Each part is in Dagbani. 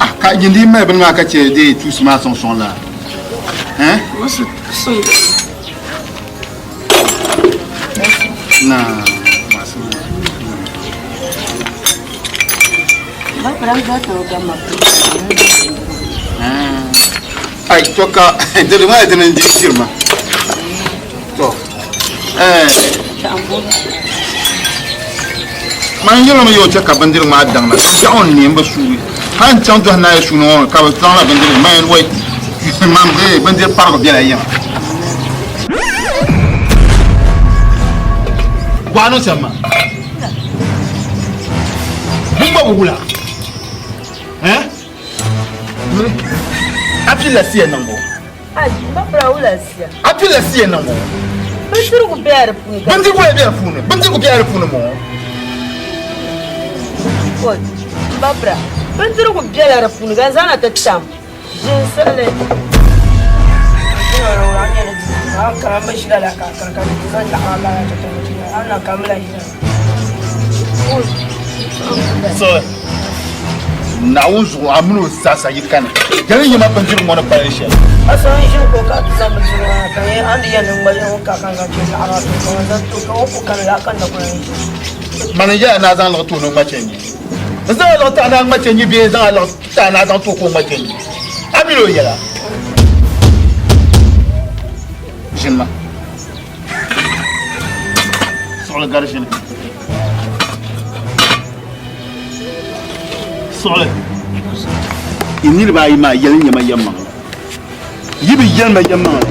Ah, ka yindi mali bini maa ka chɛ dee tuusi maa sɔŋ sɔŋ la eh? Na Ai, to ka diri maa dini n-di diri ma. To, eh, man yɛlimi yo chɛ ka bindirigu maa daŋ na, ka biɛɣu n neem bi suui. Hal n chaŋ dɔhi naai suuni ŋɔ ni ka bɛ zaŋla bindirigu man yɛli, Wai, man eh, bindiri parigu bela yiŋa. Gɔɣa niŋ shɛm maa, bɛ gba bi wula, eh? A pilila siya niŋbu. A pilila siya niŋbu. Bindirigu bela di puuni. Bindirigu bela di puuni. Bindirigu bela di puuni mɔŋɔ. Babra, bindirigu bela di puuni ka zaŋ na ti tam. Ʒin siɣili. Siɣili. Naawuni zuɣu a mini o zaasa yi kani, yɛli n yɛma bindirigu ŋɔ ni kpalim shɛli. Mani n-yɛla ni a zaŋ liɣi ti o ni o ŋma chɛnji. N zaŋ a liɣi ti a ni a ŋma chɛnji bee n zaŋ a liɣi ti a ni a zaŋ ti o ka o ŋma chɛnji? A mini o yɛla. Ʒini ma. Suɣili gari ʒini. Suɣili. Yi niriba ayi maa yɛli nyɛma yɛlimaŋli. Yi bi yɛli ma yɛlimaŋli,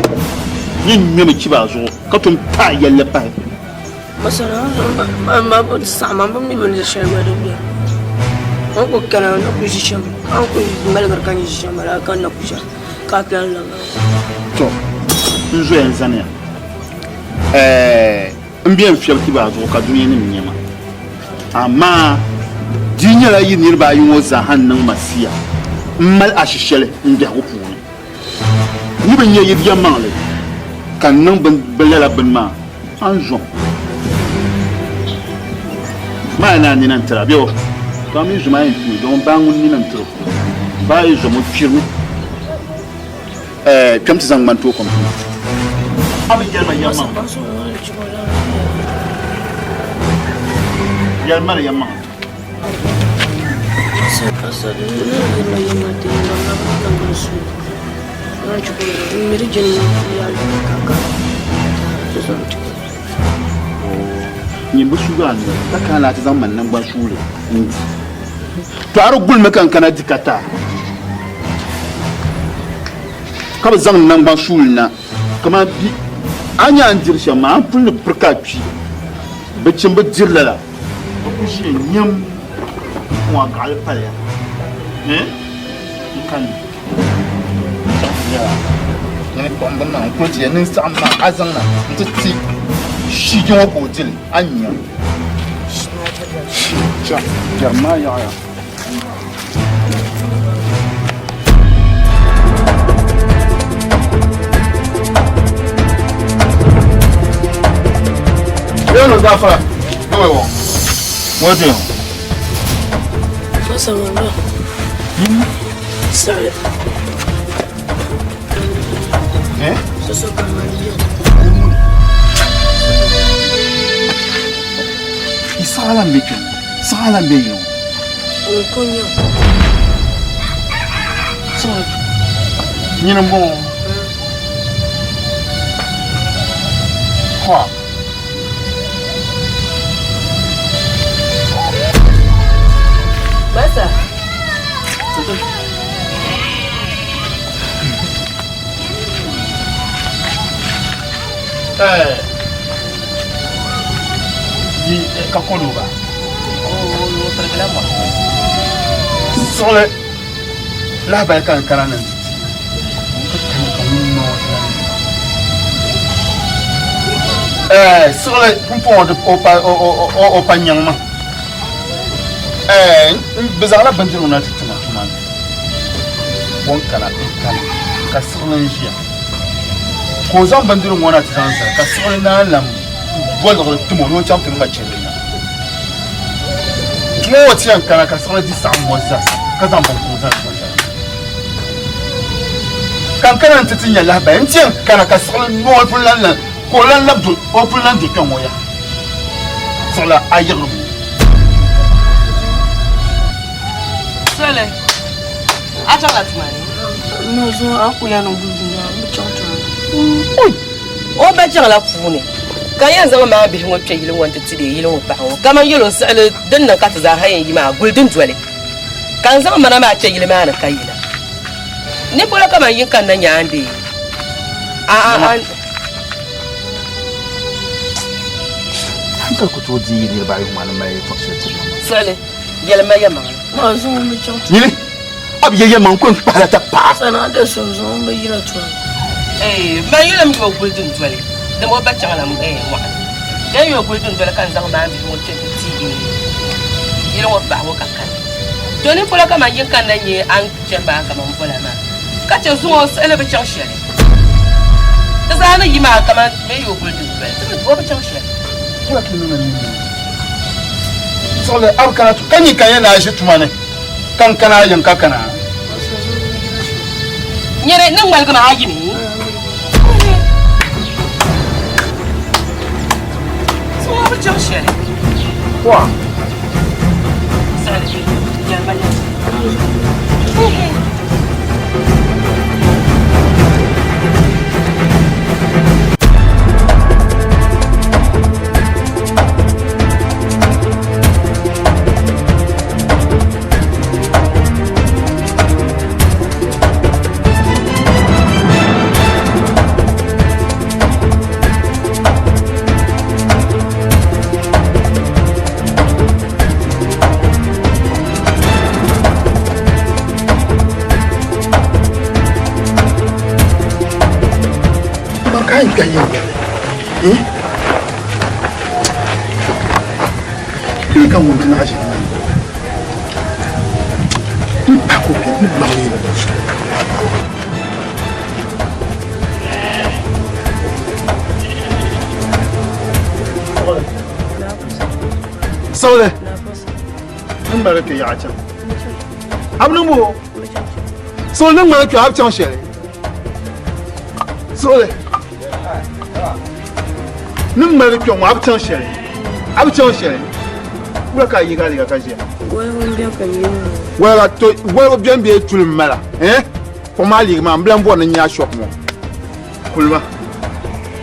yi ni ŋmɛmi chibi a zuɣu ka tom paai yɛlli pahi. Tɔ! N zoya n-zaniya. Ɛɛh! M be n fiɛbi chibi a zuɣu ka dunianim nya ma. Amaa di nyɛla yi niriba ayi ŋɔ zaa ha n-niŋ ma siya m-mali ashi shɛli m biɛhigu puuni. Yi bi nya yi biɛmaŋli ka n niŋ bɛ lala bini maa, a ni zom maa ni a nina n-tiri a bee o? To a mi zom a yɛn kpimi dama baa ŋun nina n-tiri o. Baa yi zom o kpirimi. Ɛɛ kpɛm ti zaŋ ŋmani tooi kom ti ma. A bi yɛli ma yɛlimaŋli. Yɛli ma li yɛlimaŋli. Nyin bi sugi a noli ka kana ni a ti zaŋ ma naŋgban suuli n-di. To a di gulimi ka n kana di ka ti a. Ka bɛ zaŋ naŋgban suuli na kaman bi a nya a ni diri shɛm maa, a ni puli ni piri ka a kpi. Bɛ chim bɛ diri lala, bɛ ku ʒiya nyam n-kɔŋ a gaɣili paliya n-kanna. N-chaŋ ti yɛl a ni kpuɣim bini maa n-kuli ti ya ni n saɣim maa a zaŋ na nti ti shije ŋɔ ka o di li, a ni nya. Chaŋ, biɛrim maa yaɣiya. Yɛlɛ gafara ne wɔ wɔ den. Masa mama. Sale. Eh? Soso kamaliya. Isaala n bɛ kpɛ saɣala n bɛ yiŋ. Nyini n bɔŋɔ. Ha. Basa. Eh. Yi ka kɔdu ba. Suɣili lahabali ka n kana ni n ti ti n ti kani ka ŋun noo ɛɛ suɣili pumpɔŋɔ di o pa o pa nyaŋ ma ɛɛ bi zaŋla bindirigu na ti ti ma tuma ni bɔ n kana n kani ka siɣili n ʒiya ka o zaŋ bindirigu ŋɔ na ti zaŋ zali ka siɣili naan lan boliɣiri tim o ni o chaŋ ti ŋma chirili na. Tuma ŋɔ ti yɛn kana ka siɣili di saɣim ŋɔ zaa ka zaŋ binkuŋ zaŋ zaŋ zali. Ka n kana nti ti nya lahibaya n ti yɛn kana ka siɣili noo o pun lan lan ka o lan lab do o pun lan do kpɛŋ ŋɔ yaha. Siɣili a yiɣiri ŋɔ. Soli, a chaŋla tuma ni? Ma zuŋɔ a ku yɛn niŋ buzu maa, m bi chaŋ tuma ni. O ba chaŋla puuni ka yɛn zaŋ maa bihi ŋɔ kpe yili ŋɔ nti ti deei yili ŋɔ paɣa ŋɔ kaman yɛl o siɣili din niŋ ka ti zaa ha yɛn yi maa guli dindoli ka n zaŋ mana maa kpe yili maa ni ka yina. Ni polo kaman yin kanna nyaandee a a a. Hankali ku tooi di yi niriba ayi ŋɔ maa ni mali yɛltɔɣ shɛli tiri ma maa. Siɣili, yɛlima yɛmaŋli. Maa zuŋɔ m bi chaŋ tuma. Nyini, a bi yɛ yɛmaŋ ko n-kpahila tapaɣa. Sanaa da so zuŋɔ m bi yina tuma. Eeh, man yɛlim yi o guli dundoli, dama o ba chaŋla mɔɣuni. Yɛlim yi o guli dundoli ka n zaŋ maan bihi ŋɔ kpe nti ti yili ŋɔ paɣa ŋɔ ka kani. To ni polo kaman yin kanna nyɛ a ni chani maa kaman vola maa, ka chɛ zuŋɔ o siɣili bi chaŋ shɛli. Ti zaa ni yi maa kaman bee yi o guli dundoli, ti mi o bi chaŋ shɛli. Siɣili a bi kana ka nyɛ ka yɛn ni a ʒi tuma ni ka n kana a yiŋ ka kana. Nyini ni ŋmaligi maa yimi. Zuŋɔ bi chaŋ shɛli. Wa. Siɣili yɛlima yɛli. Ni ka ŋun ti naɣ ʒini n pa ko bɛ ni gbaŋ yi Sawle n bari kpe yaɣa chaŋ a bi niŋ bo sawle ni ŋmani kpe a bi chaŋ shɛli sawle Ni ŋmali kpɛŋ ŋɔ, a bi chaŋ shɛli, a bi chaŋ shɛli. Wula ka a yihi a liiga ka ʒiya? Waligu m-beni ka n yi ŋɔ. Waliga to, waligu beni bee tuli m-mala, eh? Kpuɣim a liiga maa, m bi lan bɔri ni n nya a shop ŋɔ. Kulima,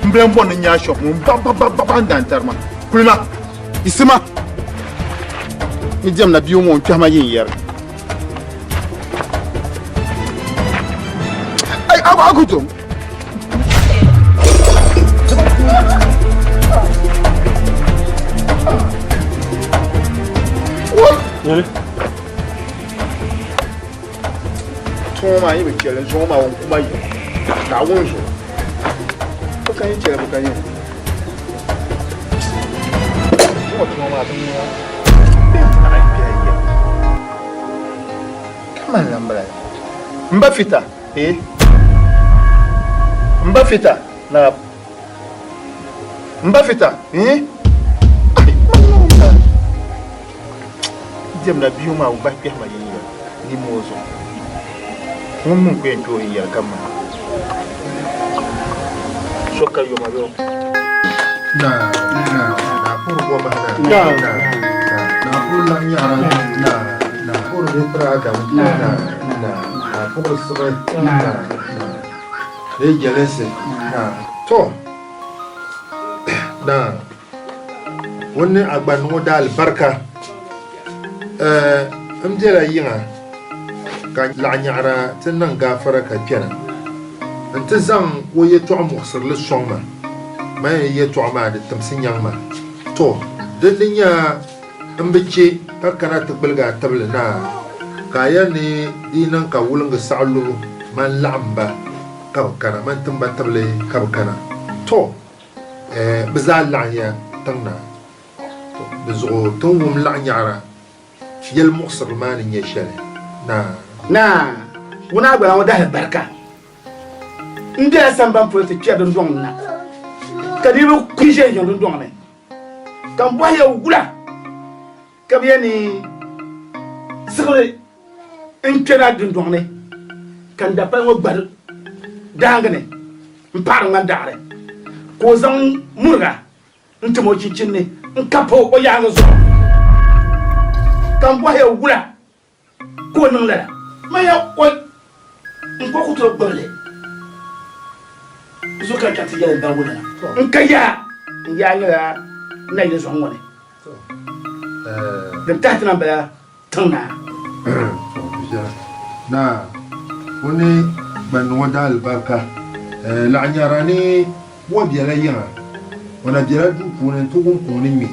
m bi lan bɔri ni n nya a shop ŋɔ, m ba ba ba ba ba n daantari ma. Kulima, yiɣisima. Ni diɛmda bia ŋɔ, n kpɛhi ma yin yɛri. Ai, a a ku tom. Tuŋɔ maa yi bi chɛli n zuŋɔ maa ŋun kuma yi ka a wun zuɣu bi ka yi chɛli bi ka yi zuŋɔ tuŋɔ maa bi ŋɔ kaman lambala n ba fita Eh? N ba fita na n ba fita eh? Diɛmda bia maa o bahi kpɛhi ma yinyɛri nimmoo zuɣu ŋun min ku yɛn kpɛ o yinyɛri ka ma so ka yoma bɛ o Na na na puru goma na na na na puru la nyara na na puru ni tra adam na na na puru siɣi na na ni jɛlinsi na to na ŋun ni agbani ŋɔ daa alibarika n bela yiŋa ka laɣ nyaɣira ti niŋ gaafara ka kpɛna nti zaŋ o yɛtɔɣ muɣisirili sɔŋ ma, man yi yɛtɔɣa maa di timsi nyaŋ ma. To, din ni nya m bi chɛ ka kana ti gbiligi a tibili na, ka a yɛli ni di yi niŋ ka wuliŋgi saɣi lubu man laɣim ba ka bɛ kana, man tim ba tibili ka bɛ kana. To, bɛ zaa laɣinya tiŋ na. To, di zuɣu ti ni wum laɣinyaɣira yɛli muɣisirili maa ni nyɛ shɛli, Naa. Naa, ŋuna a gbala ŋɔ dahi barika. M bela sambani polo ti kpɛri dundɔŋ ni na, ka niriba kuli ʒe n-yiŋ dundɔŋ ni, ka m bɔhi ya wula ka bɛ yɛn ni Siɣili n-kpɛra dundɔŋ ni, ka n dapali ŋɔ gbari daaŋgi ni m-paɣiri ŋmani daɣiri, ka o zaŋ muriga n-tim o chinchini ni n-kapi o yaaŋa zuɣu, ka m bɔhi ya wula ka o niŋ lala? Maya o n ko ku tooi gbubi li zuɣu ka n chaŋ ti yɛli n ba wula n ka yaa n yaa nyɛla nayili zuɣu ŋɔ ni din tahi ti na m-bala tiŋ naa. Naa o ni gbandi ŋɔ daalibarika laɣinyara ni o bela yiŋa o na bela duu puuni nti wum kuŋ ni ŋme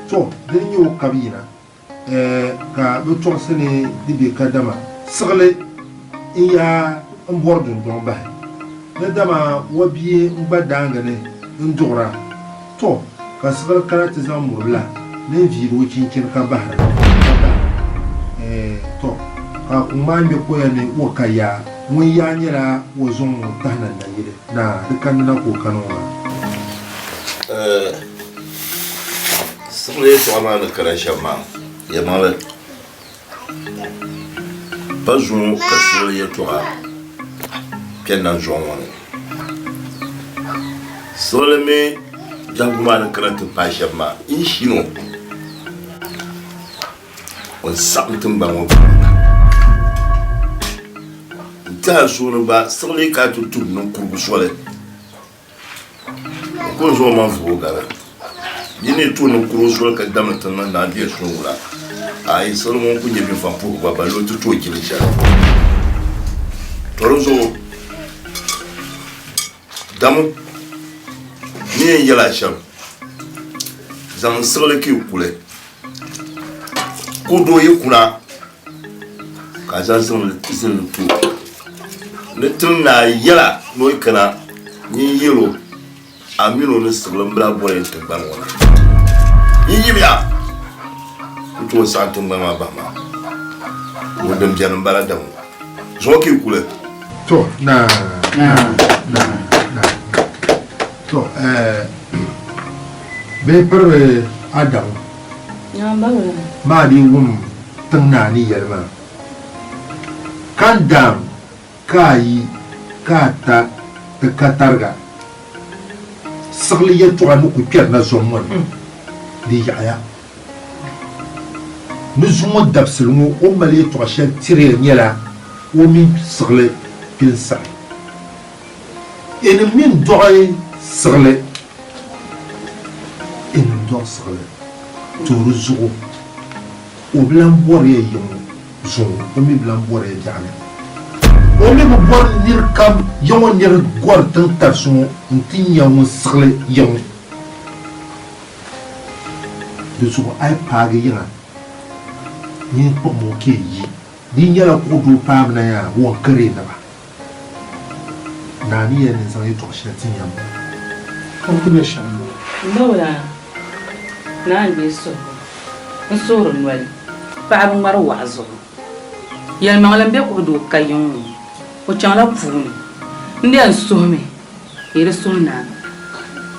to dini nyɛ o kabi yina Ka bɛ tɔɣisi ni di be kadama siɣili n-yaa m-bɔri dundɔŋ bahi, ni dama wa bia n-gba daaŋa ni n-duɣira, tɔ! Ka siɣili kana ti zaŋ murila ni n-viiri o chinchini ka bahira, ka bahira. Tɔ! Ka kuŋ maa ŋme koya ni o ka yaa, ŋun yaa nyɛla o zaŋ o tahi na nayili naa, di kanina ka o kani ŋɔ maa. Siɣili yɛltɔɣa maa ni kana shɛm maa, yɛlimaŋli pa zuŋɔ ka siɣili yɛltɔɣa kpɛri na zuɣu ŋɔ ni. Siɣili mi biɛhigu maa ni kana ti paai shɛm maa, n shino o ni saɣim tiŋgbani ŋɔ n tiɛha suhu ni gba siɣili ka ti tum ninkurigu soli. O ku zaŋ o maŋ vuhi o gari. Yi ni tooi ni kuri o soli ka damdi tiŋ niŋ naa bɛ suŋ wula, ayi siɣili ŋun ku nyɛ binfam puhi gba balli o ti tooi jili shɛli. To di zuɣu damu ni yɛn yɛl a shɛm, zaŋ siɣili ka yi kuli, ka o doo yi kuna ka a zaŋ zilinli ti o ni tiŋ naa yɛla ni o yi kana nyin yɛl o a min o ni siɣili m-bila bɔri yɛn tiŋgbani ŋɔ na. Nyin yimiya n tooi saɣim tiŋgbani maa bahi maa. Ŋun din beni m-bala daŋ ŋɔ. Zuŋɔ ka yi kuli. To, naa, naa, naa, naa. To, eh, bɛ piribi Adamu maa dii wum tiŋ naa ni yɛli maa, Ka n daam ka a yi ka a ta ti ka tariga siɣili yɛtɔɣa ni ku kpɛri na zom ŋɔ ni, di yaɣiya ni zuŋɔ dabisili ŋɔ o ni mali yɛtɔɣ shɛli tiri ya nyɛla o mini siɣili kpe n-saɣi. Ɛnim mi n-dɔɣi siɣili. Ɛnim dɔɣi siɣili toori zuɣu. O bi lan bɔri ya yiŋ zuŋɔ, o mi bi lan bɔri ya biɛɣuni. O mi bi bɔri nir kam yiŋɔ nir gɔri tiŋ tarisi ŋɔ nti nya ŋun siɣili yiŋ. Di zuɣu a yi paagi yiŋa, nyin kpuɣim o ka yi. Di yi nyɛla kuɣ doo paamina yaa, ŋun kari naba. Naa ni yɛli ni n zaŋ yɛtɔɣ shɛli ti ya m-bɔŋɔ. O ku nyɛ shɛm m-bɔŋɔ. M ba wula, naa n-deei suhigu n-suhiri noli paɣiba ŋmari waɣa zuɣu. Yɛlimaŋli m-be kuɣ doo ka yiŋ ŋɔ, o chaŋla puuni. N di yɛn suhimi ka yi di suhi naa.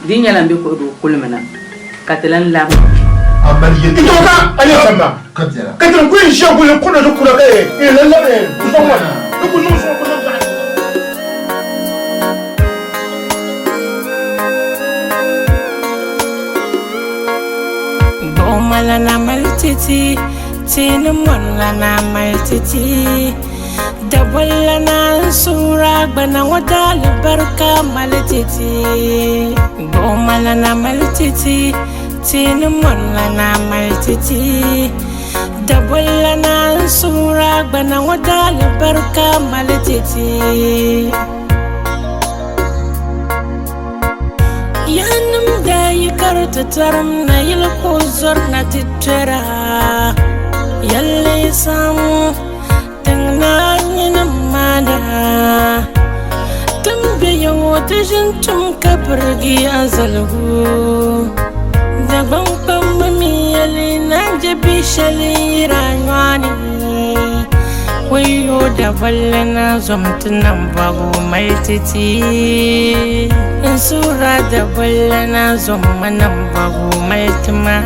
Di yi nyɛla m be kuɣ doo kulimi na, ka ti lan labi. A mali yɛtɔɣa ka a nyɛ shɛm maa. Ka biɛla. Ka ti ku yɛn ʒiya guli kuɣ doo ti kura ka yɛn lan labi n-zaŋ ŋɔ na. Di ku niŋ zuɣu ku niŋ zaɣ. Gbuɣinmalana mali titi, tiini mɔrilana mali titi. Dabolilana n-suhiri a gbana ŋɔ daalibarika mali titi. Gbuɣinmalana mali titi, tiini mɔrilana mali titi. Dabolilana n-suhiri a gbana ŋɔ daalibarika mali titi. Yaannim daa yi kari ti tarim nayili ka o zɔri na ti kpɛra. Yɛlli sam tiŋ naa nyini maana. Tin be ya ŋɔ ti ʒini tum ka birigi a zaligu. Dagbaŋ kpamba mi yɛli naan je bi shɛli yiri a nyɔɣu ni. Wayo daballi na zom ti nam bɔbu mali ti ti. N suhura daballi na zom ma nam bɔbu mali ti ma.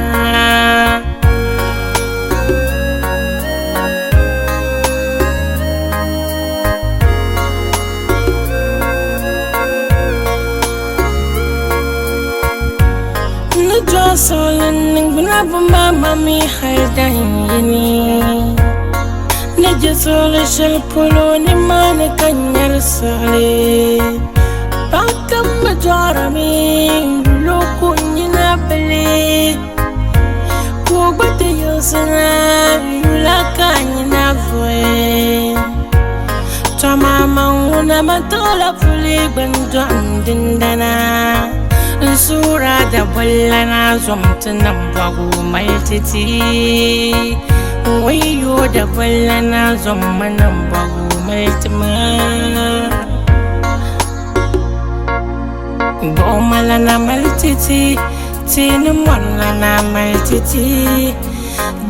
suɣili niŋgbuna bi maama mi hali dahin yini. Ni je suɣili shɛli polo nimaani ka n nyari suɣili. Paɣa kam mi dɔɣirimi yuli o ka o nyina bili. Ka o gba ti yiɣisina yula ka a nyina vuɣi. Tɔ amaa man ŋuna man tiɣila puli gbini dɔɣim dindana. N suura dabolilana zom ti niŋ bɔgu mali ti ti. Wayo dabolilana zom ma niŋ bɔgu mali ti ma. Gbuɣimalana mali ti ti, ti ni mɔrilana mali ti ti.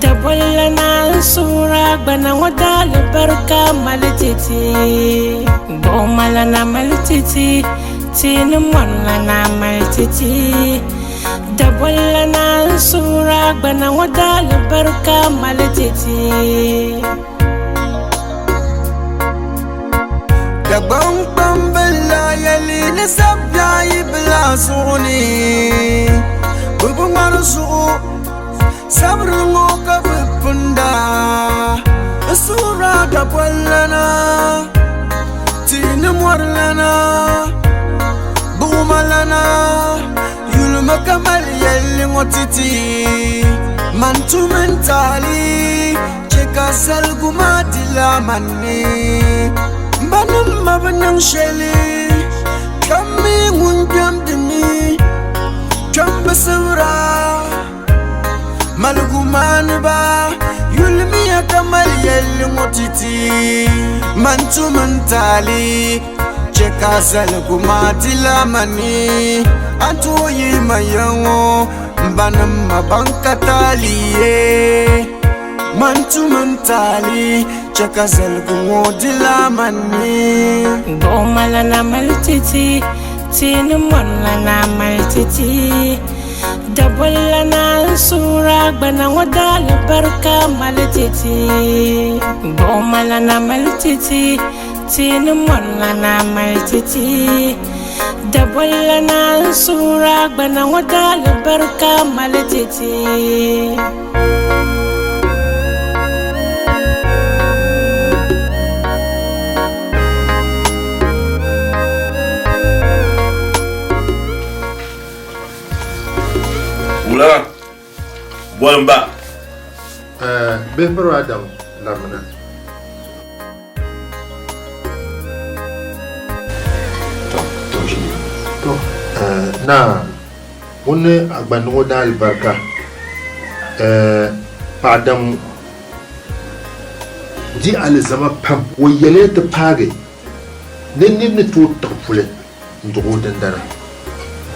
Dabolilana n suura gbana ŋɔ daalibarika mali ti ti. Gbuɣimalana mali ti ti, ti ni mɔrilana mali ti ti. Dabolilana n suura gbana ŋɔ daalibarika mali ti ti. Dagbaŋ kpambila yɛli ni sabiɛɣu yi bila zuɣu ni bɛ bi ŋmari zuɣu sabiri ŋɔ ka bɛ pinda n suhuri a dapolilana tihi ni mɔrilana buɣumalana yulimi ka mali yɛlli ŋɔ ti ti man tum n taali Chɛ ka zaligu maa dila man ni m banim ma bi niŋ shɛli, kpɛm mi ŋun kpɛmdi mi, kpɛm bi sibira. Maligumaaniba, yulimiya ka mali yɛlli ŋɔ ti ti man tum n taali. Chɛ ka zaligu maa dila man ni a tooi yihi ma ya ŋɔ m banim ma ban ka taali ye. Man tum n taali, chɛ ka zaligu ŋɔ dila man ni. Gbuɣimalana mali titi, ti ni mɔrilana mali titi. Dabolilana n-suhir a gbana ŋɔ daalibarika mali titi. Gbuɣimalana mali titi, ti ni mɔrilana mali titi. Dabolilana n-suhir a gbana ŋɔ daalibarika mali titi. Wula boli m ba. Bihi biri Adam labina. To, naa ŋun ni a gba niŋ o daalibarika, paɣ Adamu di alizama pam. O yɛliya ti paagi ni nir ni tooi tiɣi puli n-dɔɣ o dindana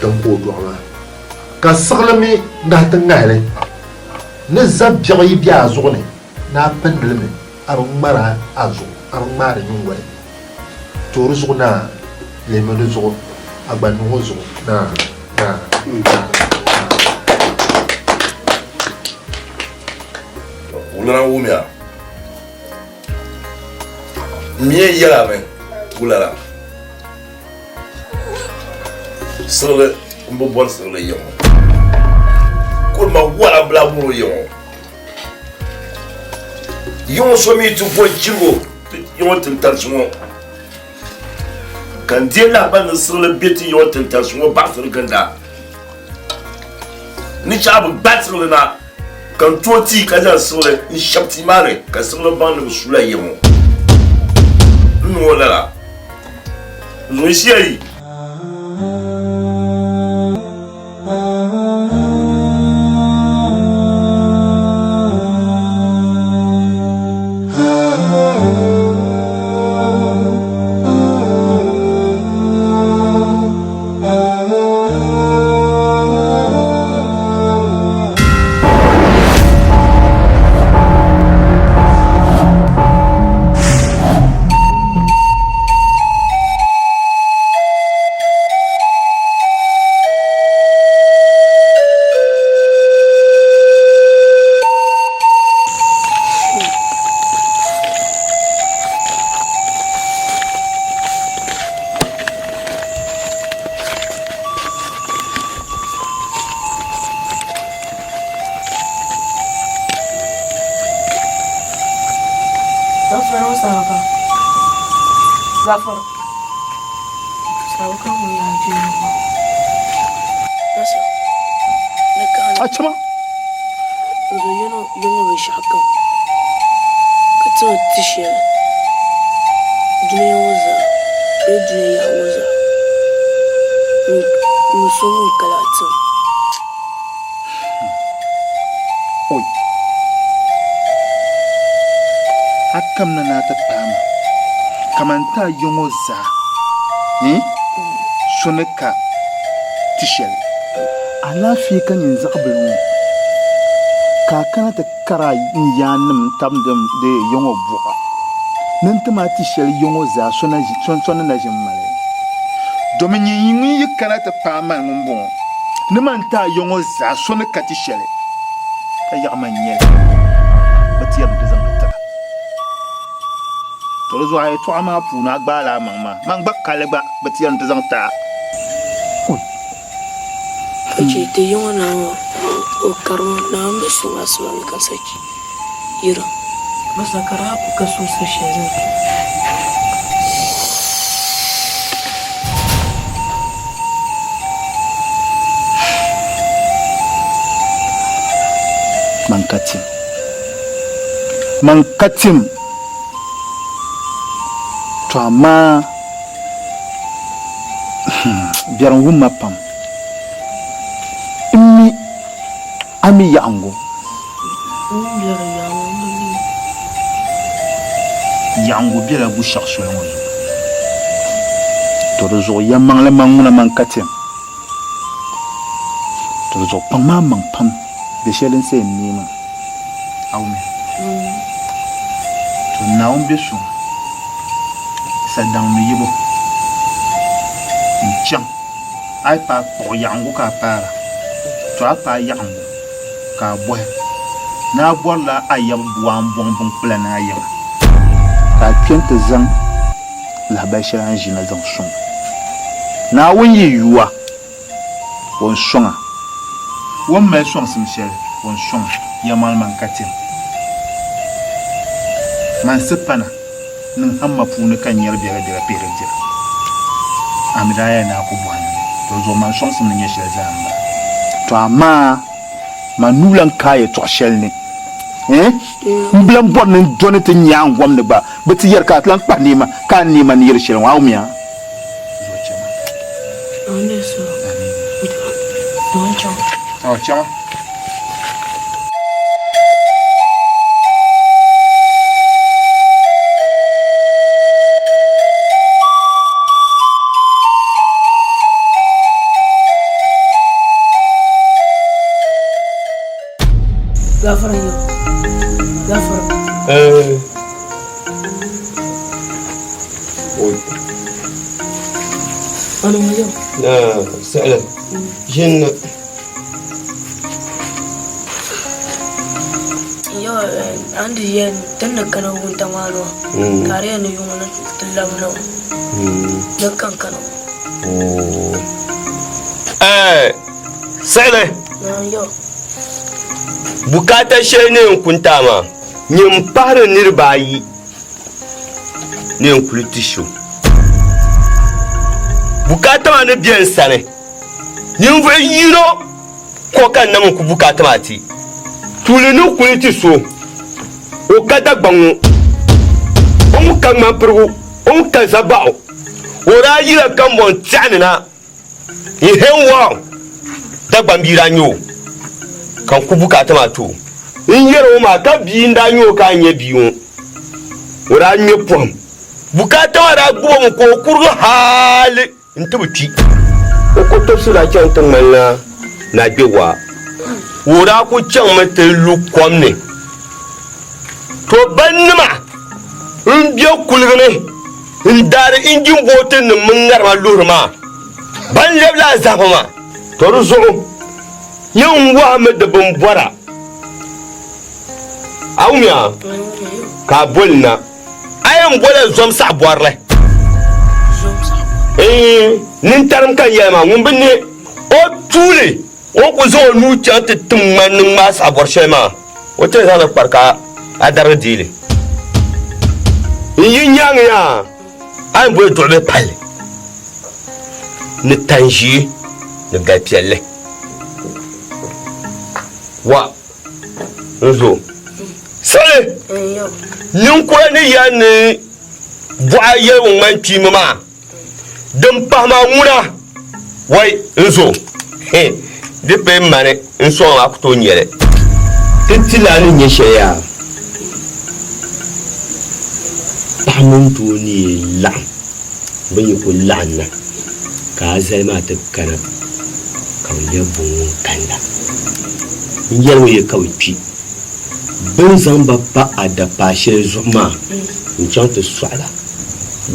din ka o dɔɣi maa, ka siɣili mi nahi ti ŋahi li ni zab biɛɣu yi be a zuɣu ni ni a pindi li mi. A bi ŋmari a zuɣu, a bi ŋmaari nyingoli. To di zuɣu naa, lihimi di zuɣu, a gba niŋ o zuɣu naa, naa, naa, naa. Wulana wumiya, m mi yɛn yɛl a mi wulana siɣili m-bi bɔri siɣili yiŋɔ, ka o ma wara m-bi lahi bɔri o yiŋɔ. Yiŋɔ so mi ti bo chirigu yiŋɔ tintarisi ŋɔ ka n deei lahabali ni siɣili bɛ ti yiŋɔ tintarisi ŋɔ baɣisiri ginda ni chaɣ bi gbaai siɣili na ka n tooi tii ka zaŋ siɣili n shɛbi tia maa ni ka siɣili baŋ ni bi suula yiŋɔ n niŋ o lala n zaŋ shia yi. A chama. N zo yino yiŋɔ binshɛɣu kam ka ti ma ti shɛli dunia ŋɔ zaa bee dunia yaɣa ŋɔ zaa ni so ŋun ka lahi tim. Oi! A kamina ni a ti paai ma kaman ti a yiŋɔ zaa so ni ka ti shɛli. Alaafee ka nyin zaɣ bili ŋɔ, ka a kana ti kari a ni yaannim n-tab di ya ŋɔ buɣa ni n-tim a ti shɛli ya ŋɔ zaa so ni na ʒi m-mali. Domi nyin ŋun yi kana ti paai mani ŋumbɔŋɔ ni man ti a ya ŋɔ zaa so ni ka ti shɛli, ka yaɣi man nyɛ li, bɛ ti yɛri ni ti zaŋ li tir a. To di zuɣu a yɛtɔɣa maa puuni a gbaala a maŋ maa, man gba ka li gba bɛ ti yɛri ni ti zaŋ ti a. Ka chɛ ti yiŋɔ naa ŋɔ o karimi Naawuni be suŋ asiba ni ka sa yira. Masa ka daa ku ka so sa shɛli zaŋ ti o. Man ka tim. Man ka tim. To amaa Biɛri n-wum ma pam. M mi a mi yaɣiŋgu. Yaɣiŋgu bela Gushɛɣu soli ŋɔ zuɣu. To di zuɣu yɛlimaŋli man ŋuna man ka tim. To di zuɣu kpaŋ maa maŋ pam bɛ shɛli din sa yɛn neei maa. A wumya? To Naawuni be suŋ sa daŋmi yibu n-chaŋ a yi paai kpuɣi yaɣiŋgu ka a paara, to a paai yaɣiŋgu ka a bɔhi ni a bɔrila a yab bua m-bɔŋ biŋkpula ni a yiŋa, ka a kpe nti zaŋ lahibali shɛli a ni ʒi na zaŋ sɔŋ Naawuni yi yu a. O ni sɔŋ a. O ni mali sɔŋsim shɛli, o ni sɔŋ a. Yɛlimaŋli man ka tim. Man sipana niŋ hamma puuni ka n nyari biɛla biɛla pihiri dira. A mi daa yɛli ni a ku bɔhi ni li, to di zuɣu man sɔŋsim ni nyɛ shɛli zaa m-bala. To amaa man nuu lan ka a yɛtɔɣ shɛli ni, eh, m bi lan bɔri ni n dɔni ti nya a n gom ni gba, bɛ ti yɛri ka a ti lan kpahi neema ka a ni neema ni yɛli shɛli ŋɔ, a wumya? Gafara yau. Gafara. Siɣili ʒini A ni di yɛli ti ni kana wuntaŋ maa ni maa ka a di yɛli ni yuŋ ni ti labina ni kan kana Siɣili bukaata shɛli ni yɛn ku n-taai maa nyɛ m-pahiri niriba ayi ni yɛn kuli ti so. Bukaata maa ni be n sani, ninvuɣ yino ko ka n na mi ku bukaata maa ti. Tuuli ni kuli ti so, o ka Dagbaŋ ŋɔ, o mi ka ŋmanpirigu, o mi ka Zabaɣu. O daa yila Kambɔŋ tɛɣu ni na n-he n-wɔɣ Dagbaŋ bia daa nya o, ka n ku bukaata maa ti o. N yɛr o maa ka bia n-daa nya o ka a nya bia ŋɔ, o daa ŋme pɔhim. Bukaata maa daa gbib o mi ka o kurigi hali nti bi kpi. O kotobisi daa chaŋ ti ŋmanila nagbewaa. O daa kul chaŋmi ti lu kom ni. To bannima m-be kuligi ni n-daari injin bootinim mini ŋarima luhiri maa, ban lɛbila a zahima maa. To di zuɣu yɛn wɔhimi di bimbɔra, a wumya ka a boli na, a yɛn bola zom saɣibɔrili. Iin, nintarim ka n yɛli maa, ŋun bi ne o tuuli o ni ku zaŋ o nuu chaŋ ti tim ŋmani ni ŋmaai saɣibɔri shɛli maa, o ti yɛn zaŋli kpari ka a darigi deei li. N yi nyaŋ ya, a ni boli duɣu bɛ palli ni tan ʒee ni gali piɛlli. Wa n zo siɣili ninkura ni yɛli ni bɔɣa yɛligu ŋmani kpiimba maa, din pahi maa ŋuna wai n zo di pay mani n sɔŋ a ku tooi nyɛ li. Ti ti la ni nyɛ shɛli yaa, paɣa mini doo ni yi laɣim bɛ ni ku laɣim na ka a zali maa ti kana ka bɛ lɛbi bɛ ŋun kanna. N yɛli ŋɔ yɛ ka bɛ kpi. Bɛ ni zaŋ ba pa a dapaa shɛli zuɣu maa n-chaŋ ti sɔɣi la,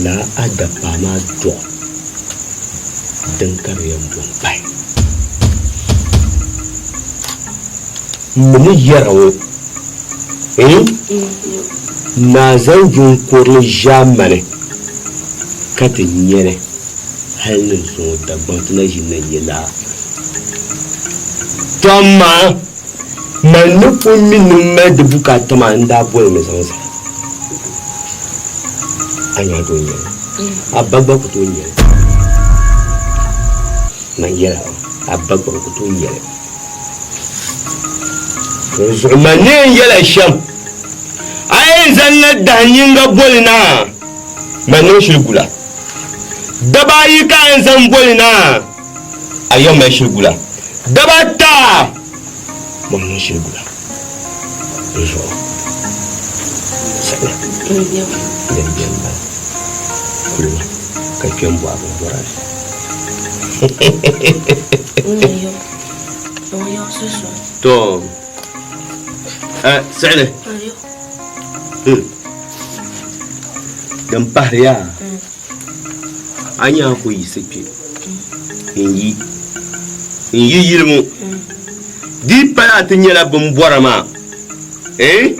lala a dapaa maa dɔɣi din ka di yɛn bo m-pahi. M mi ni yɛra ŋɔ, n naa zaŋ yuŋ kurili ʒiɛmani ka ti nya li hal ni zuŋɔ Dagbaŋ ti na ʒi na nya laa. Tɔ amaa man ni pun mi ni m mali di bukaata maa n daa boli mi zaŋ zali. A nya a tooi nya li? A ba gba ku tooi nya li. Man yɛla a ba gba ku tooi nya li. Dinzuɣu man ni yɛn yɛl a shɛm, a yɛn zaŋla dahin yiŋga boli na, man niŋ shili gula. Daba ayi ka a yɛn zaŋ boli na, a yɛn mali shili gula. Daba ata, man niŋ shili gula. Dinzuɣu saɣila din beni m-bala kulima ka kpe m-bɔhi a bimbɔra ni. To, siɣili. Din pahiri yaa, a nya a ku yiɣisi kpe n-yi n-yi yili ŋɔ, di yi pala a ti nyɛla bimbɔra maa, eh?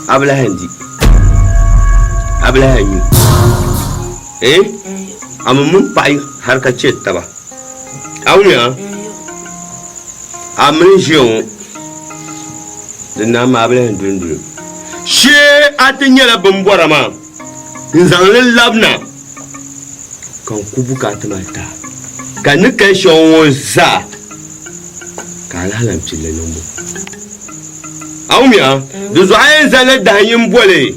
A bi lahi di, a bi lahi nyu, eh? A mi mini paɣa hali ka chɛ taba. A wumya? A mini ʒiya ŋɔ di naai maa a bi lahi duli duli. Shee a ti nyɛla bimbɔra maa n-zaŋ li labina ka n ku bukaata maa ti a, ka n ni kali shɛŋa ŋɔ zaa ka a lahi lan pilli niŋbu. A wumya? Di zuɣu a yɛn zaŋla dahin yini boli.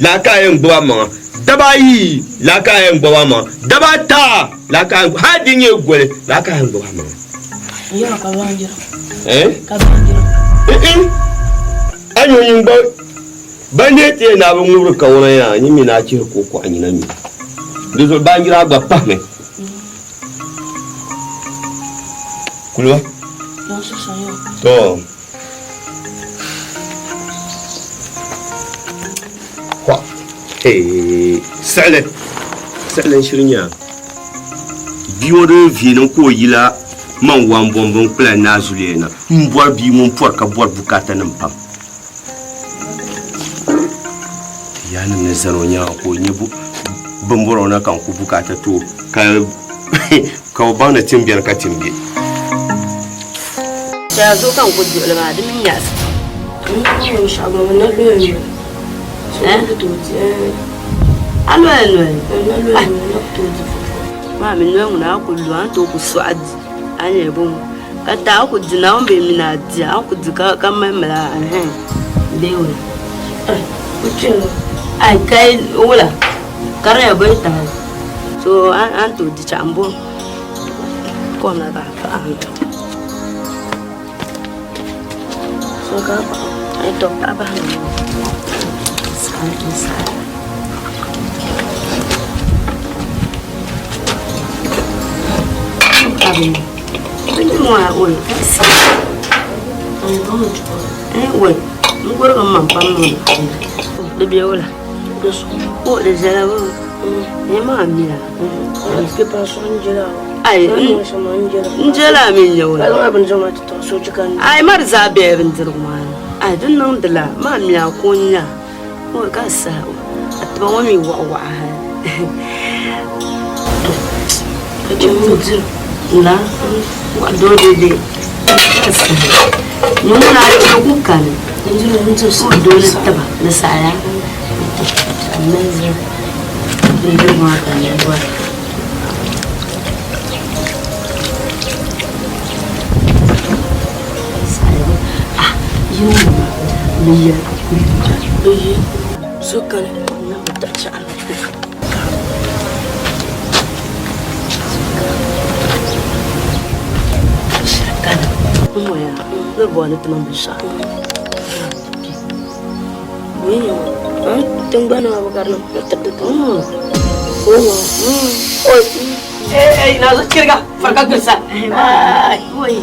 Laa ka a yɛn gbubi a maŋa daba ayi, laa ka a yɛn gbubi a maŋa daba ata, laa ka a yɛn hali di nyɛ goli, laa ka a yɛn gbubi a maŋa. Yɛra ka baanjira. Eh? Ka baanjira. Eh A nyo nyin gba ban dee ti yɛn daa bi ŋubiri kawana yaa nyin mi ni a chihiri ka o kɔɣi nyina nyu. Di zuɣu baanjira gba pahimi. Kuliba. To. Siɣili siɣili n shiri nya bia ŋɔ din viɛli n ka o yila man wa n bɔmbi n kpula naa zuliya na n bɔri bia ŋun pɔri ka bɔri bukaata nim pam yaanima ni zani o nyaanga ka o nyɛ bin bɔri o na ka n ku bukaata ti o ka Ka o baŋ ni tim beni ka tim be. Chɛya zuɣu ka n ku duɣili maa, di mi nyaɣisi. A loya noli? Maa mi noli ŋuna a ku lu a ni tooi ku sɔɣi di a ni yɛli bɔŋɔ ka taa a ku di Naawuni bee mini a di a ku di ka mali mali a ɛhɛn bee wula ai kai wula ka di nyɛla bɛ tahi so a ni tooi di chaɣ m-bo kom la ka a paɣi so ka a paɣi a yi tɔbu paɣi bahi na n gurigi m maŋ pam niŋ di be wula O di viɛla bɔ nyɛ maa miya ai n jela mi nyɛ wula ai ma di zaa bɛla bindirigu maa ni ai di niŋdila maa miya ka o nya o ka saha a tiba ŋɔ mi waɣa waɣa hali la waɣa doo dede ka saha nyɛ ŋuna a ku kani o doo ni tiba ni saɣaya. Ka n mali zali bindirigu maa ka n yɛn bɔra. Ah, yi ŋɔ maa, bɛ yɛli. Bɛ yi so kani. Na bi taɣi chaɣili. Shiri kani. N mɔya, ni bɔri ni ti niŋ binshɛɣu. Tiŋgbani maa bi gari ni tiriti Oi, ei, na zo chiriga, farka gilsa. Ai, oi,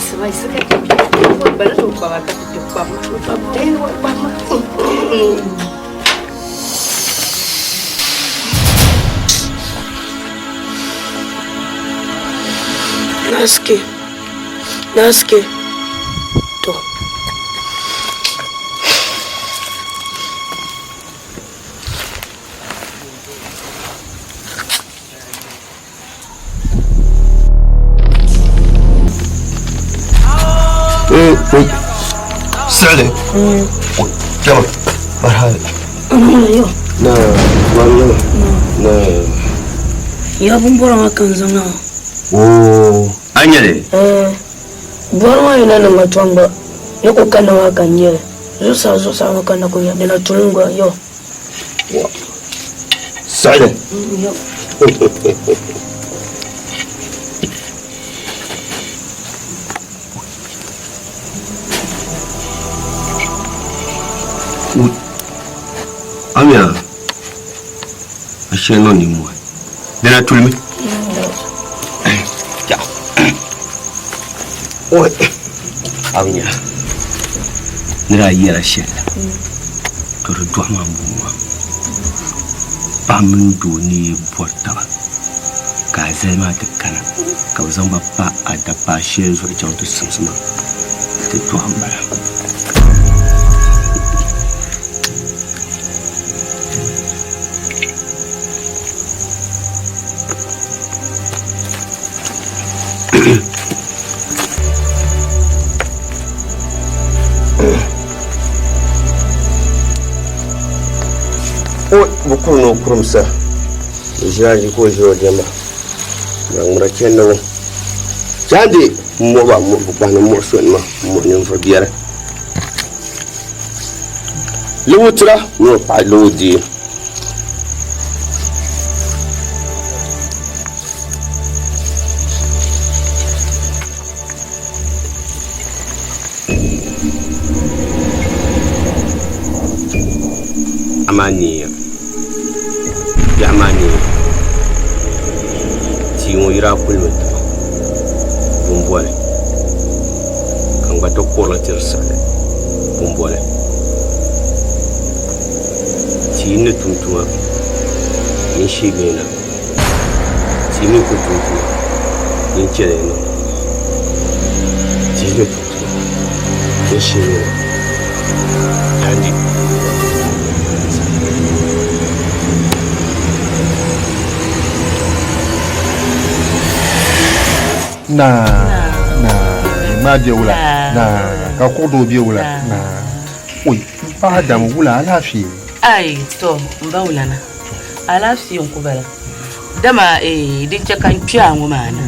sibai sikai. Bari to kpaba ka ti kpaba. Eh, kpaba. Naske. Naske. To. Siɣili. Kpɛma. Marhaba. Na, marhaba. Na. Ya bin bɔra maa ka n zaŋ na. Oo, a nyɛ li? Bɔra maa yina ni ŋa tɔŋ gba ni ku kanna maa ka n nyɛ li. Zuɣusaa zuɣusaa ŋɔ ka n na ku nya dina tulim gba yɔ. Siɣili. Yɔ. Amina, a shɛli niŋ nimmɔhi. Dina tulimi. Oi, Amina, ni daa yɛla shɛli la, to di dɔɣi ma m-bɔŋɔ maa. Paɣa mini doo ni yi bɔri taba ka a zali maa ti kana ka bɛ zaŋ ba pa a dapaa shɛli zuɣu chaŋ ti simsi ma ti dɔɣi m-bala. O bi kuri ni o kurim sa o ʒila ʒi ka o ʒiri o diɛma ŋmira chɛndi ŋɔ chandi n muɣi ba muɣi bi kpahi ni muɣi sonima n muɣi ninvuɣu biɛri Luwutira ni o paɣa Luwudii. Amaa neeya, biɛɣu maa neeya, tia ŋɔ yi daa kulimi ti ma bumbɔli ka n gba ti kurili ti di siɣili bumbɔli. Tia ni tum tuma yin sheemi na, tia mi ku tum tuma yin chɛli niŋ. Tia ni tum tuma yin sheemi na. Dandi. Naa, naa, maa be wula, naa, ka kuɣudoo be wula, naa. Oi, m paɣa Adamu, wula alaafee? Ai, to, m ba wulana, alaafee n-ku bala. Dama, eh, din chɛ ka n kpe a ŋɔ maa ni,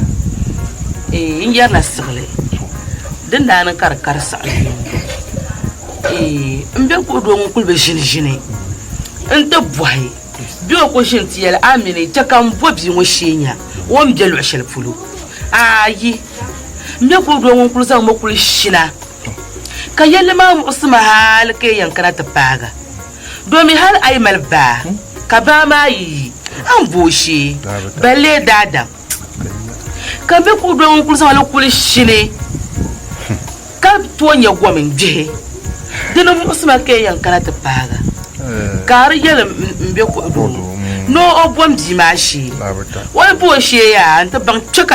eh, n yɛrila siɣili. Din daa niŋ ka di kari siɣili ŋɔ, eh, m be kuɣudoo ŋun kuli bi ʒini ʒini nti bɔhi bɛ o ku ʒini ti yɛli, A mini, chɛ ka m bo bia ŋɔ shee nya o ni be luɣ shɛli polo. Aai, m be kuɣudoo ŋun kuli zaŋ ma kuli shina. Ka yɛlli maa muɣisi ma hal ka yi yɛn kana ti paag a, domi hal a yi mali baa, ka baa maa yi yi, a ni bo o shee, balle daadam. Ka m be kuɣ doo ŋun kul zaŋ li kuli shini, ka tooi nya gom n-gbihi. Di ni muɣisi ma ka yi yɛn kana ti paag a, ka a di yɛli m be kuɣ doo ni o bom bia maa shee. O yi bo o shee yaa, n ti baŋ kpe ka.